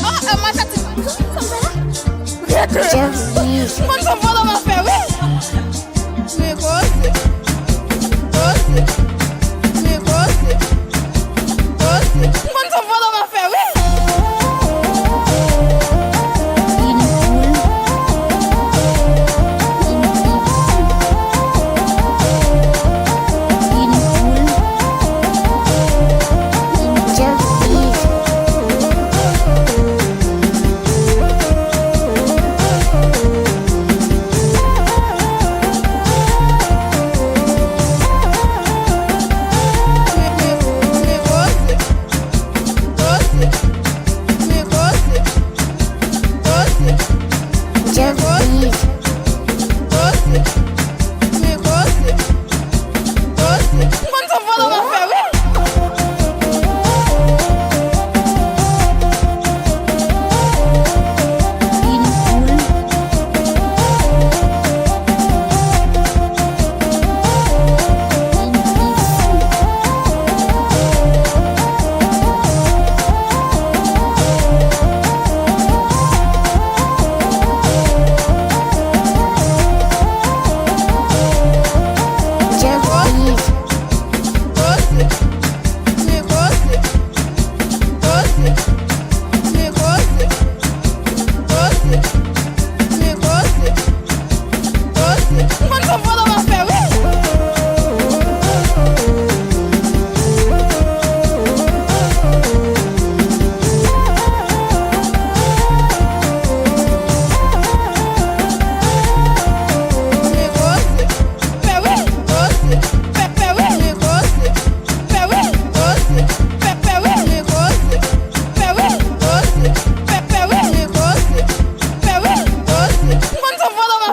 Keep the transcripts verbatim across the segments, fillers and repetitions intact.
Ah, ah, ma tati, sa m fè la? Rete. Just leave. M konn se vòlò m ap fè, wi. Men koze, koze, men koze, koze. M konn se vòlò m ap fè, wi.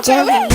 Just